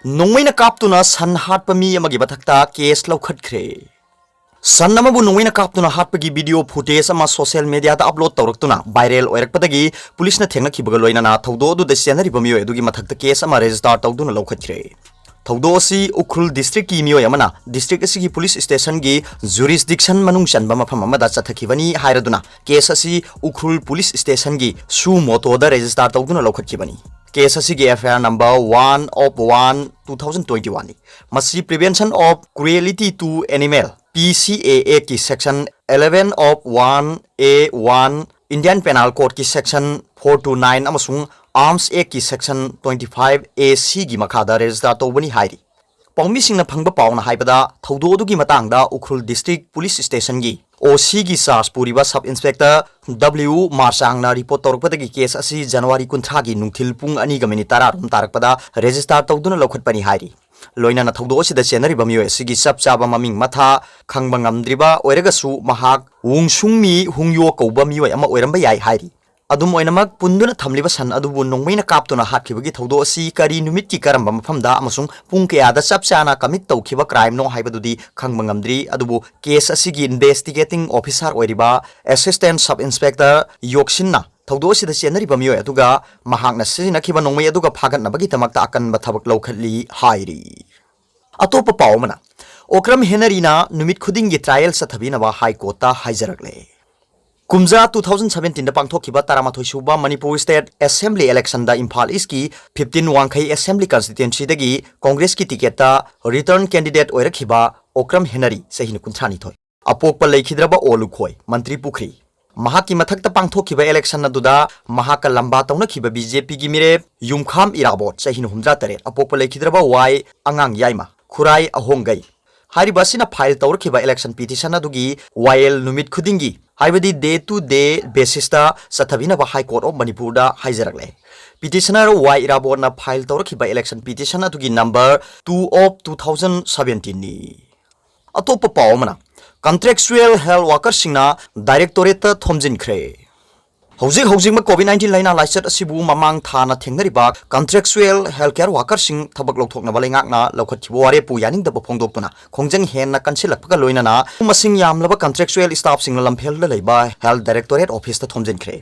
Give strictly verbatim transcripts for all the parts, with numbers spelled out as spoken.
ꯅꯣꯡꯃꯩꯅ ꯀꯥꯞꯇꯨꯅ ꯁꯟ ꯍꯥꯠꯄ ꯃꯤ ꯑꯃꯒꯤ ꯃꯊꯛꯇ ꯀꯦꯁ ꯂꯧꯈꯠꯈ꯭ꯔꯦ꯫ ꯁꯟ ꯑꯃꯕꯨ ꯅꯣꯡꯃꯩꯅ ꯀꯥꯞꯇꯨꯅ ꯍꯥꯠꯄꯒꯤ ꯚꯤꯗꯤꯑꯣ ꯐꯨꯇꯦꯖ ꯑꯃ ꯁꯣꯁꯤꯌꯦꯜ ꯃꯤꯗꯤꯌꯥꯗ ꯑꯞꯂꯣꯗ ꯇꯧꯔꯛꯇꯨꯅ ꯚꯥꯏꯔꯦꯜ ꯑꯣꯏꯔꯛꯄꯗꯒꯤ ꯄꯨꯂꯤꯁꯅ ꯊꯦꯡꯅꯈꯤꯕꯒ ꯂꯣꯏꯅꯅ ꯊꯧꯗꯣꯛ ꯑꯗꯨꯗ ꯆꯦꯟꯅꯔꯤꯕ ꯃꯤꯑꯣꯏ ꯑꯗꯨꯒꯤ ꯃꯊꯛꯇ ꯀꯦꯁ ꯑꯃ ꯔꯦꯖꯤꯁꯇꯥꯔ ꯇꯧꯗꯨꯅ ꯂꯧꯈꯠꯈ꯭ꯔꯦ꯫ ꯊꯧꯗꯣꯛ ꯑꯁꯤ ꯎꯈ꯭ꯔꯨꯜ ꯗꯤꯁꯇ꯭ꯔꯤꯛꯀꯤ ꯃꯤꯑꯣꯏ ꯑꯃꯅ ꯗꯤꯁꯇ꯭ꯔꯤꯛ ꯑꯁꯤꯒꯤ ꯄꯨꯂꯤꯁ ꯁ꯭ꯇꯦꯁꯟꯒꯤ ꯖꯨꯔꯤꯁꯗꯤꯛꯁꯟ ꯃꯅꯨꯡ ꯆꯟꯕ ꯃꯐꯝ ꯑꯃꯗ ꯆꯠꯊꯈꯤꯕꯅꯤ ꯍꯥꯏꯔꯗꯨꯅ ꯀꯦꯁ ꯑꯁꯤ ꯎꯈ꯭ꯔꯨꯜ ꯄꯨꯂꯤꯁ ꯁ꯭ꯇꯦꯁꯟꯒꯤ ꯁꯨ ꯃꯣꯇꯣꯗ ꯔꯦꯖꯤꯁꯇꯥꯔ ꯇꯧꯗꯨꯅ ꯂꯧꯈꯠꯈꯤꯕꯅꯤ꯫ ꯀꯦꯁ ꯑꯁꯤꯒꯤ F I R number one of one two thousand twenty one ꯅꯤ꯫ ꯃꯁꯤ Prevention of Cruelty to Animal, P C A Act ꯀꯤ section eleven of one A one, Indian Penal Code ꯀꯤ section four two nine ꯑꯃꯁꯨꯡ Arms Act ꯀꯤ section twenty five A C ꯒꯤ ꯃꯈꯥꯗ register ꯇꯧꯕꯅꯤ ꯍꯥꯏꯔꯤ꯫ ꯄꯥꯎꯃꯤꯁꯤꯡꯅ ꯐꯪꯕ ꯄꯥꯎꯅ ꯍꯥꯏꯕꯗ, ꯊꯧꯗꯣꯛ ꯑꯗꯨꯒꯤ ꯃꯇꯥꯡꯗ ꯎꯈ꯭ꯔꯨꯜ ꯗꯤꯁꯇ꯭ꯔꯤꯛ ꯄꯨꯂꯤꯁ ꯁ꯭ꯇꯦꯁꯟꯒꯤ ꯑꯣ ꯁꯤꯒꯤ ꯆꯥꯔꯖ ꯄꯨꯔꯤꯕ ꯁꯕ ꯏꯟꯁꯄꯦꯛꯇꯔ ꯗꯕ꯭ꯂꯤꯎ ꯃꯥꯔꯆꯥꯡꯅ ꯔꯤꯄꯣꯔꯠ ꯇꯧꯔꯛꯄꯗꯒꯤ ꯀꯦꯁ ꯑꯁꯤ ꯖꯅꯋꯥꯔꯤ ꯀꯨꯟꯊ꯭ꯔꯥꯒꯤ ꯅꯨꯡꯊꯤꯜ ꯄꯨꯡ ꯑꯅꯤꯒ ꯃꯤꯅꯤꯠ ꯇꯔꯥ ꯔꯣꯝ ꯇꯥꯔꯛꯄꯗ ꯔꯦꯖꯤꯁꯇꯥꯔ ꯇꯧꯗꯨꯅ ꯂꯧꯈꯠꯄꯅꯤ ꯍꯥꯏꯔꯤ꯫ ꯂꯣꯏꯅꯅ ꯊꯧꯗꯣꯛ ꯑꯁꯤꯗ ꯆꯦꯟꯅꯔꯤꯕ ꯃꯤꯑꯣꯏ ꯑꯁꯤꯒꯤ ꯆꯞ ꯆꯥꯕ ꯃꯃꯤꯡ ꯃꯊꯥ ꯈꯪꯕ ꯉꯝꯗ꯭ꯔꯤꯕ ꯑꯣꯏꯔꯒꯁꯨ, ꯃꯍꯥꯛ ꯋꯨꯡꯁꯨꯡꯃꯤ ꯍꯨꯡꯌꯣ ꯀꯧꯕ ꯃꯤꯑꯣꯏ ꯑꯃ ꯑꯣꯏꯔꯝꯕ ꯌꯥꯏ ꯍꯥꯏꯔꯤ꯫ ꯑꯗꯨꯝ ꯑꯣꯏꯅꯃꯛ, ꯄꯨꯟꯗꯨꯅ ꯊꯝꯂꯤꯕ ꯁꯟ ꯑꯗꯨꯕꯨ ꯅꯣꯡꯃꯩꯅ ꯀꯥꯞꯇꯨꯅ ꯍꯥꯠꯈꯤꯕꯒꯤ ꯊꯧꯗꯣꯛ ꯑꯁꯤ ꯀꯔꯤ ꯅꯨꯃꯤꯠꯀꯤ ꯀꯔꯝꯕ ꯃꯐꯝꯗ ꯑꯃꯁꯨꯡ ꯄꯨꯡ ꯀꯌꯥꯗ ꯆꯞ ꯆꯥꯅ ꯀꯃꯤꯠ ꯇꯧꯈꯤꯕ ꯀ꯭ꯔꯥꯏꯝꯅꯣ ꯍꯥꯏꯕꯗꯨꯗꯤ ꯈꯪꯕ ꯉꯝꯗ꯭ꯔꯤ꯫ ꯑꯗꯨꯕꯨ ꯀꯦꯁ ꯑꯁꯤꯒꯤ ꯏꯟꯚꯦꯁꯇꯤꯒꯦꯇꯤꯡ ꯑꯣꯐꯤꯁꯥꯔ ꯑꯣꯏꯔꯤꯕ ꯑꯦꯁꯤꯁꯇꯦꯟꯠ ꯁꯕ ꯏꯟꯁꯄꯦꯛꯇꯔ ꯌꯣꯛꯁꯤꯟꯅ ꯊꯧꯗꯣꯛ ꯑꯁꯤꯗ ꯆꯦꯟꯅꯔꯤꯕ ꯃꯤꯑꯣꯏ ꯑꯗꯨꯒ ꯃꯍꯥꯛꯅ ꯁꯤꯖꯤꯟꯅꯈꯤꯕ ꯅꯣꯡꯃꯩ ꯑꯗꯨꯒ ꯐꯥꯒꯠꯅꯕꯒꯤꯗꯃꯛꯇ ꯑꯀꯟꯕ ꯊꯕꯛ ꯂꯧꯈꯠꯂꯤ ꯍꯥꯏꯔꯤ꯫ ꯑꯇꯣꯞꯄ ꯄꯥꯎ ꯑꯃꯅ, ꯑꯣꯀ꯭ꯔꯝ ꯍꯦꯅꯔꯤꯅ ꯅꯨꯃꯤꯠ ꯈꯨꯗꯤꯡꯒꯤ ꯇ꯭ꯔꯥꯌꯦꯜ ꯆꯠꯊꯕꯤꯅꯕ ꯍꯥꯏ ꯀꯣꯔꯠꯇ ꯍꯥꯏꯖꯔꯛꯂꯦ꯫ ꯀꯨꯝꯖꯥ two thousand seventeen ꯗ ꯄꯥꯡꯊꯣꯛꯈꯤꯕ ꯇꯔꯥꯃꯥꯊꯣꯏ ꯁꯨꯕ ꯃꯅꯤꯄꯨꯔ ꯁ꯭ꯇꯦꯠ ꯑꯦꯁꯦꯝꯕ꯭ꯂꯤ ꯏꯂꯦꯛꯁꯟꯗ ꯏꯝꯐꯥꯜ ꯏꯁꯀꯤ fifteen ꯋꯥꯡꯈꯩ ꯑꯦꯁꯦꯝꯕ꯭ꯂꯤ ꯀꯟꯁꯇꯤꯇ꯭ꯋꯦꯟꯁꯤꯗꯒꯤ ꯀꯣꯡꯒ꯭ꯔꯦꯁꯀꯤ ꯇꯤꯀꯦꯠꯇ ꯔꯤꯇꯔꯟ ꯀꯦꯟꯗꯤꯗꯦꯠ ꯑꯣꯏꯔꯛꯈꯤꯕ ꯑꯣꯀ꯭ꯔꯝ ꯍꯦꯅꯔꯤ, ꯆꯍꯤ ꯀꯨꯟꯊ꯭ꯔꯥ ꯅꯤꯊꯣꯏ꯫ ꯑꯄꯣꯛꯄ ꯂꯩꯈꯤꯗ꯭ꯔꯕ ꯑꯣ ꯂꯨꯈꯣꯏ, ꯃꯟꯇ꯭ꯔꯤ ꯄꯨꯈ꯭ꯔꯤ꯫ ꯃꯍꯥꯛꯀꯤ ꯃꯊꯛꯇ ꯄꯥꯡꯊꯣꯛꯈꯤꯕ ꯏꯂꯦꯛꯁꯟ ꯑꯗꯨꯗ ꯃꯍꯥꯛꯀ ꯂꯝꯕꯥ ꯇꯧꯅꯈꯤꯕ ꯕꯤ ꯖꯦ ꯄꯤꯒꯤ ꯃꯤꯔꯦꯞ ꯌꯨꯝꯈꯥꯝ ꯏꯔꯥꯕꯣꯠ, ꯆꯍꯤ ꯍꯨꯝꯗ꯭ꯔꯥ ꯇꯔꯦꯠ, ꯑꯄꯣꯛꯄ ꯂꯩꯈꯤꯗ꯭ꯔꯕ ꯋꯥꯏ ꯑꯉꯥꯡ ꯌꯥꯏꯃ, ꯈꯨꯔꯥꯏ ꯑꯍꯣꯡꯒꯩ, ꯍꯥꯏꯔꯤꯕ ꯑꯁꯤꯅ ꯐꯥꯏꯜ ꯇꯧꯔꯛꯈꯤꯕ ꯏꯂꯦꯛꯁꯟ ꯄꯤꯇꯤꯁꯟ ꯑꯗꯨꯒꯤ ꯋꯥꯌꯦꯜ ꯅꯨꯃꯤꯠ ꯈꯨꯗꯤꯡꯒꯤ, ꯍꯥꯏꯕꯗꯤ ꯗꯦ ꯇꯨ ꯗꯦ ꯕꯦꯁꯤꯁꯇ ꯆꯠꯊꯕꯤꯅꯕ ꯍꯥꯏ ꯀꯣꯔꯠ ꯑꯣꯐ ꯃꯅꯤꯄꯨꯔꯗ ꯍꯥꯏꯖꯔꯛꯂꯦ꯫ ꯄꯤꯇꯤꯁꯅꯔ ꯋꯥꯏ ꯏꯔꯥꯕꯣꯠꯅ ꯐꯥꯏꯜ ꯇꯧꯔꯛꯈꯤꯕ ꯏꯂꯦꯛꯁꯟ ꯄꯤꯇꯤꯁꯟ ꯑꯗꯨꯒꯤ number two of two thousand seventeen ꯅꯤ꯫ ꯑꯇꯣꯞꯄ ꯄꯥꯎ ꯑꯃꯅ, ꯀꯟꯇ꯭ꯔꯦꯛꯆꯨꯑꯦꯜ ꯍꯦꯜꯊ ꯋꯥꯔꯀꯔꯁꯤꯡꯅ ꯗꯥꯏꯔꯦꯛꯇꯣꯔꯦꯠꯇ ꯊꯣꯝꯖꯤꯟꯈ꯭ꯔꯦ꯫ ꯍꯧꯖꯤꯛ ꯍꯧꯖꯤꯛꯃꯛ COVID nineteen ꯂꯥꯏꯅꯥ ꯂꯥꯏꯆꯠ ꯑꯁꯤꯕꯨ ꯃꯃꯥꯡ ꯊꯥꯅ ꯊꯦꯡꯅꯔꯤꯕ contractual healthcare workerꯁꯤꯡ ꯊꯕꯛ ꯂꯧꯊꯣꯛꯅꯕ ꯂꯩꯉꯥꯛꯅ ꯂꯧꯈꯠꯈꯤꯕ ꯋꯥꯔꯦꯞꯄꯨ ꯌꯥꯅꯤꯡꯗꯕ ꯐꯣꯡꯗꯣꯛꯇꯨꯅ ꯈꯣꯡꯖꯪ ꯍꯦꯟꯅ ꯀꯟꯁꯤꯜꯂꯛꯄꯒ ꯂꯣꯏꯅꯅ ꯃꯁꯤꯡ ꯌꯥꯝꯂꯕ contractual staffꯁꯤꯡꯅ ꯂꯝꯐꯦꯜꯗ ꯂꯩꯕ Health Directorate officeꯇ ꯊꯣꯝꯖꯤꯟꯈ꯭ꯔꯦ꯫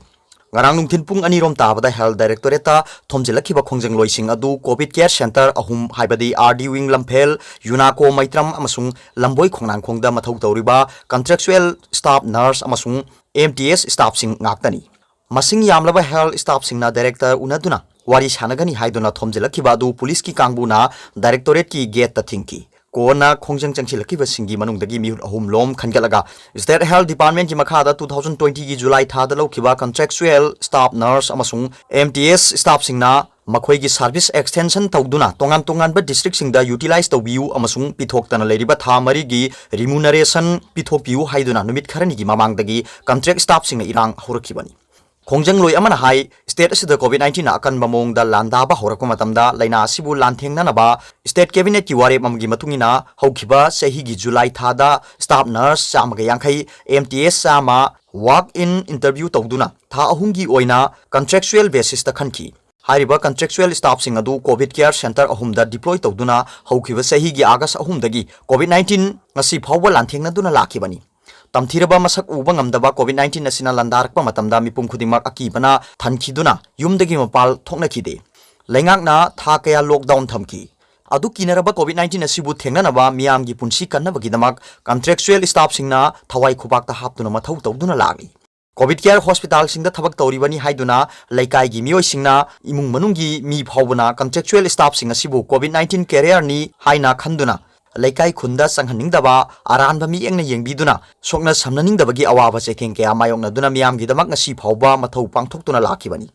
ꯉꯔꯥꯡ ꯅꯨꯡꯊꯤꯜ ꯄꯨꯡ ꯑꯅꯤ ꯔꯣꯝ ꯇꯥꯕꯗ Health Directorateꯇ ꯊꯣꯝꯖꯤꯜꯂꯛꯈꯤꯕ ꯈꯣꯡꯖꯪꯂꯣꯏꯁꯤꯡ ꯑꯗꯨ COVID care center ꯑꯍꯨꯝ, ꯍꯥꯏꯕꯗꯤ RD wing ꯂꯝꯐꯦꯜ, UNACO ꯃꯩꯇ꯭ꯔꯝ ꯑꯃꯁꯨꯡ ꯂꯝꯕꯣꯏ ꯈꯣꯡꯅꯥꯡꯈꯣꯡꯗ ꯃꯊꯧ ꯇꯧꯔꯤꯕ contractual staff nurse ꯑꯃꯁꯨꯡ MTS staffꯁꯤꯡ ꯉꯥꯛꯇꯅꯤ꯫ ꯃꯁꯤꯡ ꯌꯥꯝꯂꯕ health staffꯁꯤꯡꯅ director ꯎꯅꯗꯨꯅ ꯋꯥꯔꯤ ꯁꯥꯟꯅꯒꯅꯤ ꯍꯥꯏꯗꯨꯅ ꯊꯣꯝꯖꯤꯜꯂꯛꯈꯤꯕ ꯑꯗꯨ ꯄꯨꯂꯤꯁꯀꯤ ꯀꯥꯡꯕꯨꯅ directorateꯀꯤ gateꯇ ꯊꯤꯡꯈꯤ꯫ ꯀꯣꯟꯅ ꯈꯣꯡꯖꯪ ꯆꯪꯁꯤꯜꯂꯛꯈꯤꯕꯁꯤꯡꯒꯤ ꯃꯅꯨꯡꯗꯒꯤ ꯃꯤꯍꯨꯠ ꯑꯍꯨꯝ ꯂꯣꯝ ꯈꯟꯒꯠꯂꯒ State Health Departmentꯀꯤ ꯃꯈꯥꯗ two thousand twentyꯒꯤ July ꯊꯥꯗ ꯂꯧꯈꯤꯕ contractual staff nurse ꯑꯃꯁꯨꯡ MTS staffꯁꯤꯡꯅ ꯃꯈꯣꯏꯒꯤ service extension ꯇꯧꯗꯨꯅ ꯇꯣꯉꯥꯟ ꯇꯣꯉꯥꯟꯕ districtꯁꯤꯡꯗ utilize ꯇꯧꯕꯤꯌꯨ ꯑꯃꯁꯨꯡ ꯄꯤꯊꯣꯛꯇꯅ ꯂꯩꯔꯤꯕ ꯊꯥ ꯃꯔꯤꯒꯤ remuneration ꯄꯤꯊꯣꯛꯄꯤꯌꯨ ꯍꯥꯏꯗꯨꯅ ꯅꯨꯃꯤꯠ ꯈꯔꯅꯤꯒꯤ ꯃꯃꯥꯡꯗꯒꯤ contract staffꯁꯤꯡꯅ ꯏꯔꯥꯡ ꯍꯧꯔꯛꯈꯤꯕꯅꯤ꯫ ꯈꯣꯡꯖꯪꯂꯣꯏ ꯑꯃꯅ ꯍꯥꯏ, state ꯑꯁꯤꯗ COVID nineteenꯅ ꯑꯀꯟꯕ ꯃꯑꯣꯡꯗ ꯂꯥꯟꯗꯥꯕ ꯍꯧꯔꯛꯄ ꯃꯇꯝꯗ ꯂꯥꯏꯅꯥ ꯑꯁꯤꯕꯨ ꯂꯥꯟꯊꯦꯡꯅꯅꯕ state cabinetꯀꯤ ꯋꯥꯔꯦꯞ ꯑꯃꯒꯤ ꯃꯇꯨꯡ ꯏꯟꯅ ꯍꯧꯈꯤꯕ ꯆꯍꯤꯒꯤ July ꯊꯥꯗ staff nurse ꯆꯥꯝꯃꯒ ꯌꯥꯡꯈꯩ, MTS ꯆꯥꯝꯃ walk-in interview ꯇꯧꯗꯨꯅ ꯊꯥ ꯑꯍꯨꯝꯒꯤ ꯑꯣꯏꯅ contractual basisꯇ ꯈꯟꯈꯤ꯫ ꯍꯥꯏꯔꯤꯕ contractual staffꯁꯤꯡ ꯑꯗꯨ COVID care center ꯑꯍꯨꯝꯗ deploy ꯇꯧꯗꯨꯅ ꯍꯧꯈꯤꯕ ꯆꯍꯤꯒꯤ August ꯑꯍꯨꯝꯗꯒꯤ COVID nineteen ꯉꯁꯤ ꯐꯥꯎꯕ ꯂꯥꯟꯊꯦꯡꯅꯗꯨꯅ ꯂꯥꯛꯈꯤꯕꯅꯤ꯫ ꯇꯝꯊꯤꯔꯕ ꯃꯁꯛ ꯎꯕ ꯉꯝꯗꯕ COVID nineteen ꯑꯁꯤꯅ ꯂꯥꯟꯗꯥꯔꯛꯄ ꯃꯇꯝꯗ ꯃꯤꯄꯨꯝ ꯈꯨꯗꯤꯡꯃꯛ ꯑꯀꯤꯕꯅ ꯊꯟꯈꯤꯗꯨꯅ ꯌꯨꯝꯗꯒꯤ ꯃꯄꯥꯜ ꯊꯣꯛꯅꯈꯤꯗꯦ꯫ ꯂꯩꯉꯥꯛꯅ ꯊꯥ ꯀꯌꯥ lockdown ꯊꯝꯈꯤ꯫ ꯑꯗꯨ ꯀꯤꯅꯔꯕ COVID nineteen ꯑꯁꯤꯕꯨ ꯊꯦꯡꯅꯅꯕ ꯃꯤꯌꯥꯝꯒꯤ ꯄꯨꯟꯁꯤ ꯀꯟꯅꯕꯒꯤꯗꯃꯛ contractual staffꯁꯤꯡꯅ ꯊꯋꯥꯏ ꯈꯨꯕꯥꯛꯇ ꯍꯥꯞꯇꯨꯅ ꯃꯊꯧ ꯇꯧꯗꯨꯅ ꯂꯥꯛꯂꯤ꯫ COVID care hospitalꯁꯤꯡꯗ ꯊꯕꯛ ꯇꯧꯔꯤꯕꯅꯤ ꯍꯥꯏꯗꯨꯅ ꯂꯩꯀꯥꯏꯒꯤ ꯃꯤꯑꯣꯏꯁꯤꯡꯅ, ꯏꯃꯨꯡ ꯃꯅꯨꯡꯒꯤ ꯃꯤ ꯐꯥꯎꯕꯅ contractual staffꯁꯤꯡ ꯑꯁꯤꯕꯨ COVID nineteen carrierꯅꯤ ꯍꯥꯏꯅ ꯈꯟꯗꯨꯅ ꯂꯩꯀꯥꯏ ꯈꯨꯟꯗ ꯆꯪꯍꯟꯅꯤꯡꯗꯕ, ꯑꯔꯥꯟꯕ ꯃꯤꯠꯌꯦꯡꯅ ꯌꯦꯡꯕꯤꯗꯨꯅ ꯁꯣꯛꯅ ꯁꯝꯅꯅꯤꯡꯗꯕꯒꯤ ꯑꯋꯥꯕ ꯆꯩꯊꯦꯡ ꯀꯌꯥ ꯃꯥꯌꯣꯛꯅꯗꯨꯅ ꯃꯤꯌꯥꯝꯒꯤꯗꯃꯛ ꯉꯁꯤ ꯐꯥꯎꯕ ꯃꯊꯧ ꯄꯥꯡꯊꯣꯛꯇꯨꯅ ꯂꯥꯛꯈꯤꯕꯅꯤ꯫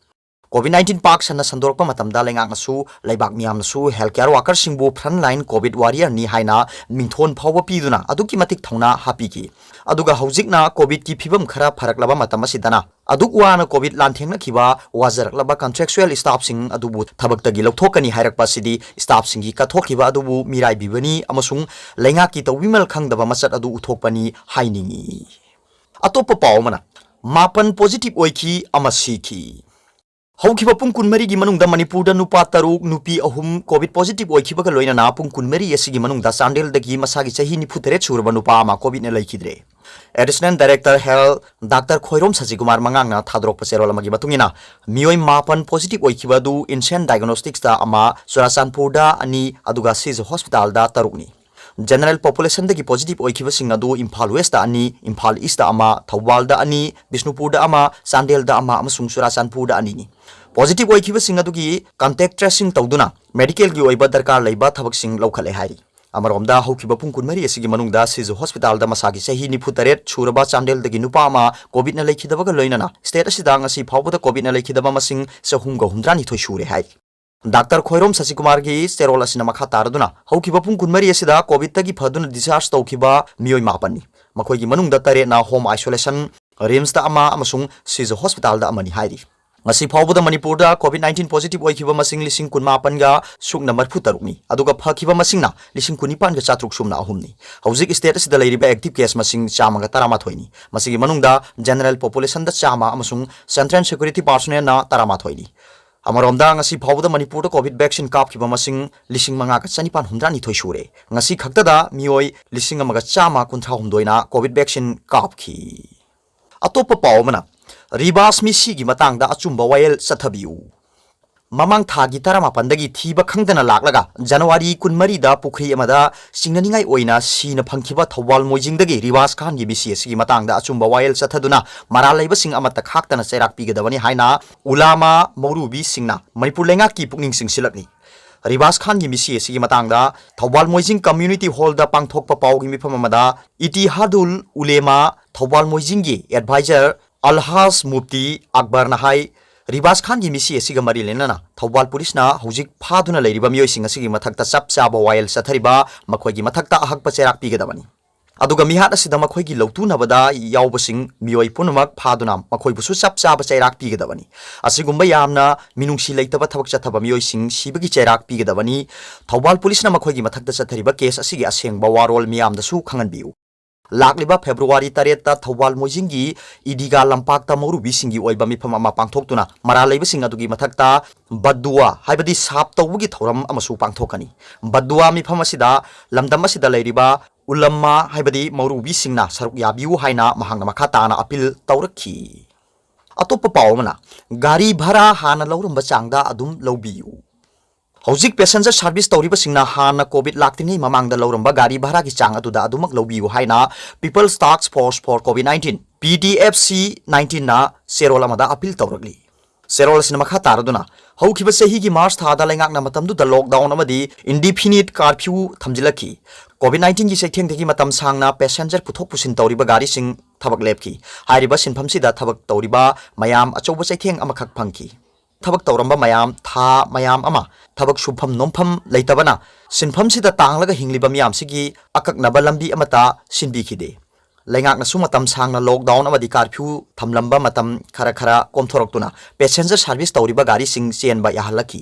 COVID nineteen ꯄꯥꯛ ꯁꯟꯅ ꯁꯟꯗꯣꯔꯛꯄ ꯃꯇꯝꯗ ꯂꯩꯉꯥꯛꯅꯁꯨ, ꯂꯩꯕꯥꯛ ꯃꯤꯌꯥꯝꯅꯁꯨ health care workerꯁꯤꯡꯕꯨ frontline COVID warriorꯅꯤ ꯍꯥꯏꯅ ꯃꯤꯡꯊꯣꯟ ꯐꯥꯎꯕ ꯄꯤꯗꯨꯅ ꯑꯗꯨꯛꯀꯤ ꯃꯇꯤꯛ ꯊꯧꯅꯥ ꯍꯥꯞꯄꯤꯈꯤ꯫ ꯑꯗꯨꯒ ꯍꯧꯖꯤꯛꯅ COVIDꯀꯤ ꯐꯤꯕꯝ ꯈꯔ ꯐꯔꯛꯂꯕ ꯃꯇꯝ ꯑꯁꯤꯗꯅ ꯑꯗꯨꯛ ꯋꯥꯅ COVID ꯂꯥꯟꯊꯦꯡꯅꯈꯤꯕ, ꯋꯥꯖꯔꯛꯂꯕ contractual staffꯁꯤꯡ ꯑꯗꯨꯕꯨ ꯊꯕꯛꯇꯒꯤ ꯂꯧꯊꯣꯛꯀꯅꯤ ꯍꯥꯏꯔꯛꯄ ꯑꯁꯤꯗꯤ staffꯁꯤꯡꯒꯤ ꯀꯠꯊꯣꯛꯈꯤꯕ ꯑꯗꯨꯕꯨ ꯃꯤꯔꯥꯏꯕꯤꯕꯅꯤ ꯑꯃꯁꯨꯡ ꯂꯩꯉꯥꯛꯀꯤ ꯇꯧꯕꯤꯃꯜ ꯈꯪꯗꯕ ꯃꯆꯠ ꯑꯗꯨ ꯎꯠꯊꯣꯛꯄꯅꯤ ꯍꯥꯏꯅꯤꯡꯏ꯫ ꯑꯇꯣꯞꯄ ꯄꯥꯎ ꯑꯃꯅ, ꯃꯥꯄꯟ positive ꯑꯣꯏꯈꯤ, ꯑꯃ ꯁꯤꯈꯤ꯫ ꯍꯧꯈꯤꯕ ꯄꯨꯡ ꯀꯨꯟꯃꯔꯤꯒꯤ ꯃꯅꯨꯡꯗ ꯃꯅꯤꯄꯨꯔꯗ ꯅꯨꯄꯥ ꯇꯔꯨꯛ, ꯅꯨꯄꯤ ꯑꯍꯨꯝ COVID positive ꯑꯣꯏꯈꯤꯕꯒ ꯂꯣꯏꯅꯅ ꯄꯨꯡ ꯀꯨꯟꯃꯔꯤ ꯑꯁꯤꯒꯤ ꯃꯅꯨꯡꯗ ꯆꯥꯟꯗꯦꯜꯗꯒꯤ ꯃꯁꯥꯒꯤ ꯆꯍꯤ ꯅꯤꯐꯨ ꯇꯔꯦꯠ ꯁꯨꯔꯕ ꯅꯨꯄꯥ ꯑꯃ COVIDꯅ ꯂꯩꯈꯤꯗ꯭ꯔꯦ꯫ Additional Director Health Doctor Khoirom ꯁꯁꯤꯀꯨꯃꯥꯔ ꯃꯉꯥꯡꯅ ꯊꯥꯗꯣꯔꯛꯄ ꯆꯦꯔꯣꯜ ꯑꯃꯒꯤ ꯃꯇꯨꯡ ꯏꯟꯅ, ꯃꯤꯑꯣꯏ ꯃꯥꯄꯟ positive ꯑꯣꯏꯈꯤꯕ ꯑꯗꯨ Insane Diagnosticsꯇ ꯑꯃ, ꯆꯨꯔꯥꯆꯥꯟꯄꯨꯔꯗ ꯑꯅꯤ, ꯑꯗꯨꯒ ꯁꯤꯖ ꯍꯣꯁꯄꯤꯇꯥꯜꯗ ꯇꯔꯨꯛꯅꯤ꯫ General populationꯗꯒꯤ positive ꯑꯣꯏꯈꯤꯕꯁꯤꯡ ꯑꯗꯨ ꯏꯝꯐꯥꯜ Westꯇ ꯑꯅꯤ, ꯏꯝꯐꯥꯜ Eastꯇ ꯑꯃ, ꯊꯧꯕꯥꯜꯗ ꯑꯅꯤ, ꯕꯤꯁꯅꯨꯄꯨꯔꯗ ꯑꯃ, ꯆꯥꯟꯗꯦꯜꯗ ꯑꯃ ꯑꯃꯁꯨꯡ ꯆꯨꯔꯥꯆꯥꯟꯄꯨꯔꯗ ꯑꯅꯤꯅꯤ꯫ Positive ꯑꯣꯏꯈꯤꯕꯁꯤꯡ ꯑꯗꯨꯒꯤ contact tracing ꯇꯧꯗꯨꯅ medicalꯒꯤ ꯑꯣꯏꯕ ꯗꯔꯀꯥꯔ ꯂꯩꯕ ꯊꯕꯛꯁꯤꯡ ꯂꯧꯈꯠꯂꯦ ꯍꯥꯏꯔꯤ꯫ ꯑꯃꯔꯣꯝꯗ, ꯍꯧꯈꯤꯕ ꯄꯨꯡ ꯀꯨꯟꯃꯔꯤ ꯑꯁꯤꯒꯤ ꯃꯅꯨꯡꯗ ꯁꯤꯖ ꯍꯣꯁꯄꯤꯇꯥꯜꯗ ꯃꯁꯥꯒꯤ ꯆꯍꯤ ꯅꯤꯐꯨ ꯇꯔꯦꯠ ꯁꯨꯔꯕ ꯆꯥꯟꯗꯦꯜꯗꯒꯤ ꯅꯨꯄꯥ ꯑꯃ COVIDꯅ ꯂꯩꯈꯤꯗꯕꯒ ꯂꯣꯏꯅꯅ state ꯑꯁꯤꯗ ꯉꯁꯤ ꯐꯥꯎꯕꯗ COVIDꯅ ꯂꯩꯈꯤꯗꯕ ꯃꯁꯤꯡ ꯆꯍꯨꯝꯒ ꯍꯨꯝꯗ꯭ꯔꯥ ꯅꯤꯊꯣꯏ ꯁꯨꯔꯦ ꯍꯥꯏꯔꯤ꯫ Doctor ꯈꯣꯏꯔꯣꯝ ꯁꯁꯤꯀꯨꯃꯥꯔꯒꯤ ꯆꯦꯔꯣꯜ ꯑꯁꯤꯅ ꯃꯈꯥ ꯇꯥꯔꯗꯨꯅ, ꯍꯧꯈꯤꯕ ꯄꯨꯡ ꯀꯨꯟꯃꯔꯤ ꯑꯁꯤꯗ COVIDꯇꯒꯤ ꯐꯗꯨꯅ discharge ꯇꯧꯈꯤꯕ ꯃꯤꯑꯣꯏ ꯃꯥꯄꯟꯅꯤ꯫ ꯃꯈꯣꯏꯒꯤ ꯃꯅꯨꯡꯗ ꯇꯔꯦꯠꯅ home isolation, RIMSꯇ ꯑꯃ ꯑꯃꯁꯨꯡ ꯁꯤꯖ ꯍꯣꯁꯄꯤꯇꯥꯜꯗ ꯑꯃꯅꯤ ꯍꯥꯏꯔꯤ꯫ ꯉꯁꯤ ꯐꯥꯎꯕꯗ ꯃꯅꯤꯄꯨꯔꯗ COVID nineteen positive ꯑꯣꯏꯈꯤꯕ ꯃꯁꯤꯡ ꯂꯤꯁꯤꯡ ꯀꯨꯟꯃꯥꯄꯟꯒ ꯁꯨꯞꯅ ꯃꯔꯤꯐꯨ ꯇꯔꯨꯛꯅꯤ, ꯑꯗꯨꯒ ꯐꯈꯤꯕ ꯃꯁꯤꯡꯅ ꯂꯤꯁꯤꯡ ꯀꯨꯟꯅꯤꯄꯥꯟꯒ ꯆꯥꯇ꯭ꯔꯨꯛ ꯁꯨꯞꯅ ꯑꯍꯨꯝꯅꯤ꯫ ꯍꯧꯖꯤꯛ state ꯑꯁꯤꯗ ꯂꯩꯔꯤꯕ active case ꯃꯁꯤꯡ ꯆꯥꯝꯃꯒ ꯇꯔꯥꯃꯥꯊꯣꯏꯅꯤ꯫ ꯃꯁꯤꯒꯤ ꯃꯅꯨꯡꯗ general populationꯗ ꯆꯥꯝꯃ ꯑꯃꯁꯨꯡ Central Security Personnelꯅ ꯇꯔꯥꯃꯥꯊꯣꯏꯅꯤ꯫ ꯑꯃꯔꯣꯝꯗ, ꯉꯁꯤ ꯐꯥꯎꯕꯗ ꯃꯅꯤꯄꯨꯔꯗ COVID vaccine ꯀꯥꯞꯈꯤꯕ ꯃꯁꯤꯡ ꯂꯤꯁꯤꯡ ꯃꯉꯥꯒ ꯆꯅꯤꯄꯥꯟ ꯍꯨꯝꯗ꯭ꯔꯥ ꯅꯤꯊꯣꯏ ꯁꯨꯔꯦ꯫ ꯉꯁꯤ ꯈꯛꯇꯗ ꯃꯤꯑꯣꯏ ꯂꯤꯁꯤꯡ ꯑꯃꯒ ꯆꯥꯝꯃ ꯀꯨꯟꯊ꯭ꯔꯥ ꯍꯨꯝꯗꯣꯏꯅ COVID vaccine ꯀꯥꯞꯈꯤ꯫ ꯑꯇꯣꯞꯄ ꯄꯥꯎ ꯑꯃꯅ, ꯔꯤꯕꯥꯁ ꯃꯤꯁꯤꯒꯤ ꯃꯇꯥꯡꯗ ꯑꯆꯨꯝꯕ ꯋꯥꯌꯦꯜ ꯆꯠꯊꯕꯤꯌꯨ꯫ ꯃꯃꯥꯡ ꯊꯥꯒꯤ ꯇꯔꯥꯃꯥꯄꯟꯗꯒꯤ ꯊꯤꯕ ꯈꯪꯗꯅ ꯂꯥꯛꯂꯒ ꯖꯅꯋꯥꯔꯤ ꯀꯨꯟꯃꯔꯤꯗ ꯄꯨꯈ꯭ꯔꯤ ꯑꯃꯗ ꯆꯤꯡꯅꯅꯤꯡꯉꯥꯏ ꯑꯣꯏꯅ ꯁꯤꯅ ꯐꯪꯈꯤꯕ ꯊꯧꯕꯥꯜ ꯃꯣꯏꯖꯤꯡꯗꯒꯤ ꯔꯤꯕꯥꯁ ꯈꯥꯟꯒꯤ ꯃꯤꯁꯤ ꯑꯁꯤꯒꯤ ꯃꯇꯥꯡꯗ ꯑꯆꯨꯝꯕ ꯋꯥꯌꯦꯜ ꯆꯠꯊꯗꯨꯅ ꯃꯔꯥꯜ ꯂꯩꯕꯁꯤꯡ ꯑꯃꯠꯇ ꯈꯥꯛꯇꯅ ꯆꯩꯔꯥꯛ ꯄꯤꯒꯗꯕꯅꯤ ꯍꯥꯏꯅ ꯎꯂꯥꯃꯥ ꯃꯧꯔꯨꯕꯤꯁꯤꯡꯅ ꯃꯅꯤꯄꯨꯔ ꯂꯩꯉꯥꯛꯀꯤ ꯄꯨꯛꯅꯤꯡ ꯆꯤꯡꯁꯤꯜꯂꯛꯂꯤ꯫ ꯔꯤꯕꯥꯁ ꯈꯥꯟꯒꯤ ꯃꯤꯁꯤ ꯑꯁꯤꯒꯤ ꯃꯇꯥꯡꯗ ꯊꯧꯕꯥꯜ ꯃꯣꯏꯖꯤꯡ Community Hallꯗ ꯄꯥꯡꯊꯣꯛꯄ ꯄꯥꯎꯒꯤ ꯃꯤꯐꯝ ꯑꯃꯗ ꯏꯇꯤꯍꯥꯗꯨꯜ ꯎꯂꯦꯃꯥ ꯊꯧꯕꯥꯜ ꯃꯣꯏꯖꯤꯡꯒꯤ advisor ꯑꯜꯍꯥꯖ ꯃꯨꯐꯇꯤ ꯑꯛꯕꯔꯅ ꯍꯥꯏ, ꯔꯤꯕꯥꯁ ꯈꯥꯟꯒꯤ ꯃꯤꯁꯤ ꯑꯁꯤꯒ ꯃꯔꯤ ꯂꯩꯅꯅ ꯊꯧꯕꯥꯜ ꯄꯨꯂꯤꯁꯅ ꯍꯧꯖꯤꯛ ꯐꯥꯗꯨꯅ ꯂꯩꯔꯤꯕ ꯃꯤꯑꯣꯏꯁꯤꯡ ꯑꯁꯤꯒꯤ ꯃꯊꯛꯇ ꯆꯞ ꯆꯥꯕ ꯋꯥꯌꯦꯜ ꯆꯠꯊꯔꯤꯕ, ꯃꯈꯣꯏꯒꯤ ꯃꯊꯛꯇ ꯑꯍꯛꯄ ꯆꯩꯔꯥꯛ ꯄꯤꯒꯗꯕꯅꯤ꯫ ꯑꯗꯨꯒ ꯃꯤꯍꯥꯠ ꯑꯁꯤꯗ ꯃꯈꯣꯏꯒꯤ ꯂꯧꯇꯨꯅꯕꯗ ꯌꯥꯎꯕꯁꯤꯡ ꯃꯤꯑꯣꯏ ꯄꯨꯝꯅꯃꯛ ꯐꯥꯗꯨꯅ ꯃꯈꯣꯏꯕꯨꯁꯨ ꯆꯞ ꯆꯥꯕ ꯆꯩꯔꯥꯛ ꯄꯤꯒꯗꯕꯅꯤ꯫ ꯑꯁꯤꯒꯨꯝꯕ ꯌꯥꯝꯅ ꯃꯤꯅꯨꯡꯁꯤ ꯂꯩꯇꯕ ꯊꯕꯛ ꯆꯠꯊꯕ ꯃꯤꯑꯣꯏꯁꯤꯡ ꯁꯤꯕꯒꯤ ꯆꯩꯔꯥꯛ ꯄꯤꯒꯗꯕꯅꯤ꯫ ꯊꯧꯕꯥꯜ ꯄꯨꯂꯤꯁꯅ ꯃꯈꯣꯏꯒꯤ ꯃꯊꯛꯇ ꯆꯠꯊꯔꯤꯕ case ꯑꯁꯤꯒꯤ ꯑꯁꯦꯡꯕ ꯋꯥꯔꯣꯜ ꯃꯤꯌꯥꯝꯗꯁꯨ ꯈꯪꯍꯟꯕꯤꯌꯨ꯫ ꯂꯥꯛꯂꯤꯕ ꯐꯦꯕ꯭ꯔꯨꯋꯥꯔꯤ ꯇꯔꯦꯠꯇ ꯊꯧꯕꯥꯜ ꯃꯣꯏꯖꯤꯡꯒꯤ ꯏꯗꯤꯒꯥ ꯂꯝꯄꯥꯛꯇ ꯃꯧꯔꯨꯕꯤꯁꯤꯡꯒꯤ ꯑꯣꯏꯕ ꯃꯤꯐꯝ ꯑꯃ ꯄꯥꯡꯊꯣꯛꯇꯨꯅ ꯃꯔꯥꯜ ꯂꯩꯕꯁꯤꯡ ꯑꯗꯨꯒꯤ ꯃꯊꯛꯇ ꯕꯗꯨꯋꯥ ꯍꯥꯏꯕꯗꯤ ꯁꯥꯞ ꯇꯧꯕꯒꯤ ꯊꯧꯔꯝ ꯑꯃꯁꯨ ꯄꯥꯡꯊꯣꯛꯀꯅꯤ꯫ ꯕꯗꯨꯋꯥ ꯃꯤꯐꯝ ꯑꯁꯤꯗ ꯂꯝꯗꯝ ꯑꯁꯤꯗ ꯂꯩꯔꯤꯕ ꯎꯂꯝꯃꯥ ꯍꯥꯏꯕꯗꯤ ꯃꯧꯔꯨꯕꯤꯁꯤꯡꯅ ꯁꯔꯨꯛ ꯌꯥꯕꯤꯌꯨ ꯍꯥꯏꯅ ꯃꯍꯥꯛꯅ ꯃꯈꯥ ꯇꯥꯅ ꯑꯄꯤꯜ ꯇꯧꯔꯛꯈꯤ꯫ ꯑꯇꯣꯞꯄ ꯄꯥꯎ ꯑꯃꯅ, ꯒꯥꯔꯤ ꯚꯔꯥ ꯍꯥꯟꯅ ꯂꯧꯔꯝꯕ ꯆꯥꯡꯗ ꯑꯗꯨꯝ ꯂꯧꯕꯤꯌꯨ꯫ ꯍꯧꯖꯤꯛ passenger service ꯇꯧꯔꯤꯕꯁꯤꯡꯅ ꯍꯥꯟꯅ COVID ꯂꯥꯛꯇ꯭ꯔꯤꯉꯩ ꯃꯃꯥꯡꯗ ꯂꯧꯔꯝꯕ ꯒꯥꯔꯤ ꯚꯔꯥꯒꯤ ꯆꯥꯡ ꯑꯗꯨꯗ ꯑꯗꯨꯃꯛ ꯂꯧꯕꯤꯌꯨ ꯍꯥꯏꯅ People's Task Force for COVID nineteen, P T F C nineteen ꯅ ꯆꯦꯔꯣꯜ ꯑꯃꯗ ꯑꯄꯤꯜ ꯇꯧꯔꯛꯂꯤ꯫ ꯆꯦꯔꯣꯜ ꯑꯁꯤꯅ ꯃꯈꯥ ꯇꯥꯔꯗꯨꯅ, ꯍꯧꯈꯤꯕ ꯆꯍꯤꯒꯤ ꯃꯥꯔꯆ ꯊꯥꯗ ꯂꯩꯉꯥꯛꯅ ꯃꯇꯝꯗꯨꯗ lockdown ꯑꯃꯗꯤ indefinite curfew ꯊꯝꯖꯤꯜꯂꯛꯈꯤ꯫ COVID nineteen ꯒꯤ ꯆꯩꯊꯦꯡꯗꯒꯤ ꯃꯇꯝ ꯁꯥꯡꯅ passenger ꯄꯨꯊꯣꯛ ꯄꯨꯁꯤꯟ ꯇꯧꯔꯤꯕ ꯒꯥꯔꯤꯁꯤꯡ ꯊꯕꯛ ꯂꯦꯞꯈꯤ꯫ ꯍꯥꯏꯔꯤꯕ ꯁꯤꯟꯐꯝꯁꯤꯗ ꯊꯕꯛ ꯇꯧꯔꯤꯕ ꯃꯌꯥꯝ ꯑꯆꯧꯕ ꯆꯩꯊꯦꯡ ꯑꯃꯈꯛ ꯐꯪꯈꯤ꯫ ꯊꯕꯛ ꯇꯧꯔꯝꯕ ꯃꯌꯥꯝ, ꯊꯥ ꯃꯌꯥꯝ ꯑꯃ ꯊꯕꯛ ꯁꯨꯐꯝ ꯅꯣꯝꯐꯝ ꯂꯩꯇꯕꯅ ꯁꯤꯟꯐꯝꯁꯤꯗ ꯇꯥꯡꯂꯒ ꯍꯤꯡꯂꯤꯕ ꯃꯤꯌꯥꯝꯁꯤꯒꯤ ꯑꯀꯛꯅꯕ ꯂꯝꯕꯤ ꯑꯃꯠꯇ ꯁꯤꯟꯕꯤꯈꯤꯗꯦ꯫ ꯂꯩꯉꯥꯛꯅꯁꯨ ꯃꯇꯝ ꯁꯥꯡꯅ lockdown ꯑꯃꯗꯤ curfew ꯊꯝꯂꯝꯕ ꯃꯇꯝ ꯈꯔ ꯈꯔ ꯀꯣꯝꯊꯣꯔꯛꯇꯨꯅ passenger service ꯇꯧꯔꯤꯕ ꯒꯥꯔꯤꯁꯤꯡ ꯆꯦꯟꯕ ꯌꯥꯍꯜꯂꯛꯈꯤ꯫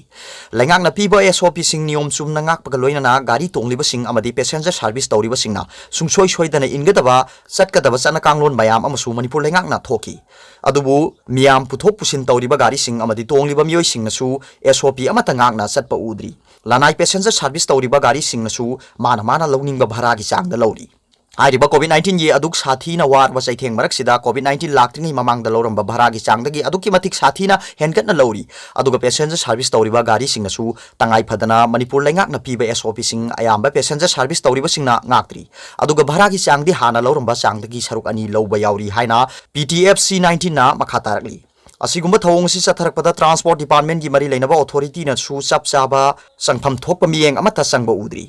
ꯂꯩꯉꯥꯛꯅ ꯄꯤꯕ S O P ꯁꯤꯡ ꯅꯤꯌꯣꯝ ꯆꯨꯝꯅ ꯉꯥꯛꯄꯒ ꯂꯣꯏꯅꯅ ꯒꯥꯔꯤ ꯇꯣꯡꯂꯤꯕꯁꯤꯡ ꯑꯃꯗꯤ passenger service ꯇꯧꯔꯤꯕꯁꯤꯡꯅ ꯁꯨꯡꯁꯣꯏ ꯁꯣꯏꯗꯅ ꯏꯟꯒꯗꯕ, ꯆꯠꯀꯗꯕ ꯆꯠꯅ ꯀꯥꯡꯂꯣꯟ ꯃꯌꯥꯝ ꯑꯃꯁꯨ ꯃꯅꯤꯄꯨꯔ ꯂꯩꯉꯥꯛꯅ ꯊꯣꯛꯈꯤ꯫ ꯑꯗꯨꯕꯨ ꯃꯤꯌꯥꯝ ꯄꯨꯊꯣꯛ ꯄꯨꯁꯤꯟ ꯇꯧꯔꯤꯕ ꯒꯥꯔꯤꯁꯤꯡ ꯑꯃꯗꯤ ꯇꯣꯡꯂꯤꯕ ꯃꯤꯑꯣꯏꯁꯤꯡꯅꯁꯨ S O P ꯑꯃꯠꯇ ꯉꯥꯛꯅ ꯆꯠꯄ ꯎꯗ꯭ꯔꯤ꯫ ꯂꯅꯥꯏ passenger service ꯇꯧꯔꯤꯕ ꯒꯥꯔꯤꯁꯤꯡꯅꯁꯨ ꯃꯥꯅ ꯃꯥꯅ ꯂꯧꯅꯤꯡꯕ ꯚꯔꯥꯒꯤ ꯆꯥꯡꯗ ꯂꯧꯔꯤ꯫ ꯍꯥꯏꯔꯤꯕ COVID nineteen ꯒꯤ ꯑꯗꯨꯛ ꯁꯥꯊꯤꯅ ꯋꯥꯔꯕ ꯆꯩꯊꯦꯡ ꯃꯔꯛꯁꯤꯗ COVID nineteen ꯂꯥꯛꯇ꯭ꯔꯤꯉꯩ ꯃꯃꯥꯡꯗ ꯂꯧꯔꯝꯕ ꯚꯔꯥꯒꯤ ꯆꯥꯡꯗꯒꯤ ꯑꯗꯨꯛꯀꯤ ꯃꯇꯤꯛ ꯁꯥꯊꯤꯅ ꯍꯦꯟꯒꯠꯅ ꯂꯧꯔꯤ꯫ ꯑꯗꯨꯒ passenger service ꯇꯧꯔꯤꯕ ꯒꯥꯔꯤꯁꯤꯡꯅꯁꯨ ꯇꯉꯥꯏ ꯐꯗꯅ ꯃꯅꯤꯄꯨꯔ ꯂꯩꯉꯥꯛꯅ ꯄꯤꯕ S O P ꯁꯤꯡ ꯑꯌꯥꯝꯕ passenger service ꯇꯧꯔꯤꯕꯁꯤꯡꯅ ꯉꯥꯛꯇ꯭ꯔꯤ꯫ ꯑꯗꯨꯒ ꯚꯔꯥꯒꯤ ꯆꯥꯡꯗꯤ ꯍꯥꯟꯅ ꯂꯧꯔꯝꯕ ꯆꯥꯡꯗꯒꯤ ꯁꯔꯨꯛ ꯑꯅꯤ ꯂꯧꯕ ꯌꯥꯎꯔꯤ ꯍꯥꯏꯅ P T F C nineteen ꯅ ꯃꯈꯥ ꯇꯥꯔꯛꯂꯤ꯫ ꯑꯁꯤꯒꯨꯝꯕ ꯊꯧꯑꯣꯡ ꯑꯁꯤ ꯆꯠꯊꯔꯛꯄꯗ transport department ꯀꯤ ꯃꯔꯤ ꯂꯩꯅꯕ authority ꯅꯁꯨ ꯆꯞ ꯆꯥꯕ ꯆꯪꯐꯝ ꯊꯣꯛꯄ ꯃꯤꯠꯌꯦꯡ ꯑꯃꯠꯇ ꯆꯪꯕ ꯎꯗ꯭ꯔꯤ꯫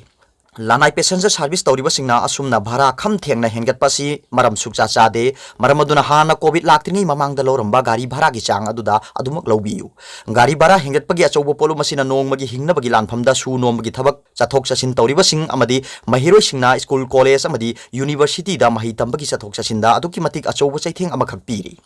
ꯂꯅꯥꯏ passenger service ꯇꯧꯔꯤꯕꯁꯤꯡꯅ ꯑꯁꯨꯝꯅ ꯚꯔꯥ ꯈꯝ ꯊꯦꯡꯅ ꯍꯦꯟꯒꯠꯄ ꯑꯁꯤ ꯃꯔꯝ ꯁꯨꯛꯆꯥ ꯆꯥꯗꯦ꯫ ꯃꯔꯝ ꯑꯗꯨꯅ ꯍꯥꯟꯅ COVID ꯂꯥꯛꯇ꯭ꯔꯤꯉꯩ ꯃꯃꯥꯡꯗ ꯂꯧꯔꯝꯕ ꯒꯥꯔꯤ ꯚꯔꯥꯒꯤ ꯆꯥꯡ ꯑꯗꯨꯗ ꯑꯗꯨꯃꯛ ꯂꯧꯕꯤꯌꯨ꯫ ꯒꯥꯔꯤ ꯚꯔꯥ ꯍꯦꯟꯒꯠꯄꯒꯤ ꯑꯆꯧꯕ ꯄꯣꯠꯂꯨꯝ ꯑꯁꯤꯅ ꯅꯣꯡꯃꯒꯤ ꯍꯤꯡꯅꯕꯒꯤ ꯂꯥꯟꯐꯝꯗ ꯁꯨ ꯅꯣꯝꯕꯒꯤ ꯊꯕꯛ ꯆꯠꯊꯣꯛ ꯆꯠꯁꯤꯟ ꯇꯧꯔꯤꯕꯁꯤꯡ ꯑꯃꯗꯤ ꯃꯍꯩꯔꯣꯏꯁꯤꯡꯅ school, college ꯑꯃꯗꯤ university ꯗ ꯃꯍꯩ ꯇꯝꯕꯒꯤ ꯆꯠꯊꯣꯛ ꯆꯠꯁꯤꯟꯗ ꯑꯗꯨꯛꯀꯤ ꯃꯇꯤꯛ ꯑꯆꯧꯕ ꯆꯩꯊꯦꯡ ꯑꯃꯈꯛ ꯄꯤꯔꯤ꯫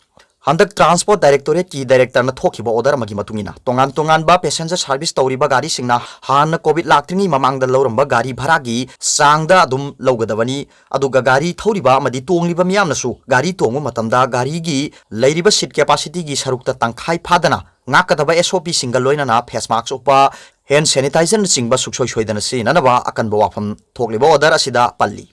ꯍꯟꯗꯛ Transport Directorate ꯀꯤ Director ꯅ ꯊꯣꯛꯈꯤꯕ order ꯑꯃꯒꯤ ꯃꯇꯨꯡ ꯏꯟꯅ, ꯇꯣꯉꯥꯟ ꯇꯣꯉꯥꯟꯕ passenger service ꯇꯧꯔꯤꯕ ꯒꯥꯔꯤꯁꯤꯡꯅ ꯍꯥꯟꯅ COVID ꯂꯥꯛꯇ꯭ꯔꯤꯉꯩ ꯃꯃꯥꯡꯗ ꯂꯧꯔꯝꯕ ꯒꯥꯔꯤ ꯚꯔꯥꯒꯤ ꯆꯥꯡꯗ ꯑꯗꯨꯝ ꯂꯧꯒꯗꯕꯅꯤ꯫ ꯑꯗꯨꯒ ꯒꯥꯔꯤ ꯊꯧꯔꯤꯕ ꯑꯃꯗꯤ ꯇꯣꯡꯂꯤꯕ ꯃꯤꯌꯥꯝꯅꯁꯨ ꯒꯥꯔꯤ ꯇꯣꯡꯕ ꯃꯇꯝꯗ ꯒꯥꯔꯤꯒꯤ ꯂꯩꯔꯤꯕ seat capacity ꯒꯤ ꯁꯔꯨꯛꯇ ꯇꯪꯈꯥꯏ ꯐꯥꯗꯅ ꯉꯥꯛꯀꯗꯕ S O P ꯁꯤꯡꯒ ꯂꯣꯏꯅꯅ face mask ꯎꯞꯄ, hand sanitizer ꯅꯆꯤꯡꯕ ꯁꯨꯡꯁꯣꯏ ꯁꯣꯏꯗꯅ ꯁꯤꯖꯤꯟꯅꯅꯕ ꯑꯀꯟꯕ ꯋꯥꯐꯝ ꯊꯣꯛꯂꯤꯕ order ꯑꯁꯤꯗ ꯄꯜꯂꯤ꯫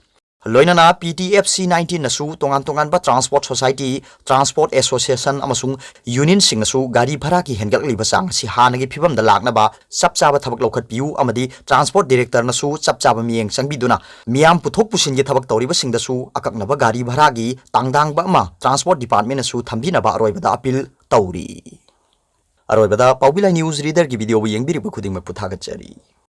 ꯂꯣꯏꯅꯅ P T F C nineteen ꯅꯁꯨ ꯇꯣꯉꯥꯟ ꯇꯣꯉꯥꯟꯕ transport society, transport association ꯑꯃꯁꯨꯡ union ꯁꯤꯡꯅꯁꯨ ꯒꯥꯔꯤ ꯚꯔꯥꯒꯤ ꯍꯦꯟꯒꯠꯂꯛꯂꯤꯕ ꯆꯥꯡ ꯑꯁꯤ ꯍꯥꯟꯅꯒꯤ ꯐꯤꯕꯝꯗ ꯂꯥꯛꯅꯕ ꯆꯞ ꯆꯥꯕ ꯊꯕꯛ ꯂꯧꯈꯠꯄꯤꯌꯨ ꯑꯃꯗꯤ Transport Director ꯅꯁꯨ ꯆꯞ ꯆꯥꯕ ꯃꯤꯠꯌꯦꯡ ꯆꯪꯕꯤꯗꯨꯅ ꯃꯤꯌꯥꯝ ꯄꯨꯊꯣꯛ ꯄꯨꯁꯤꯟꯒꯤ ꯊꯕꯛ ꯇꯧꯔꯤꯕꯁꯤꯡꯗꯁꯨ ꯑꯀꯛꯅꯕ ꯒꯥꯔꯤ ꯚꯔꯥꯒꯤ ꯇꯥꯡꯗꯥꯡꯕ ꯑꯃ Transport Department ꯅꯁꯨ ꯊꯝꯕꯤꯅꯕ ꯑꯔꯣꯏꯕꯗ appeal ꯇꯧꯔꯤ꯫ ꯑꯔꯣꯏꯕꯗ ꯄꯥꯎꯕꯤ ꯂꯥꯏ news reader ꯒꯤ video ꯕꯨ ꯌꯦꯡꯕꯤꯔꯤꯕ ꯈꯨꯗꯤꯡꯃꯛꯄꯨ ꯊꯥꯒꯠꯆꯔꯤ꯫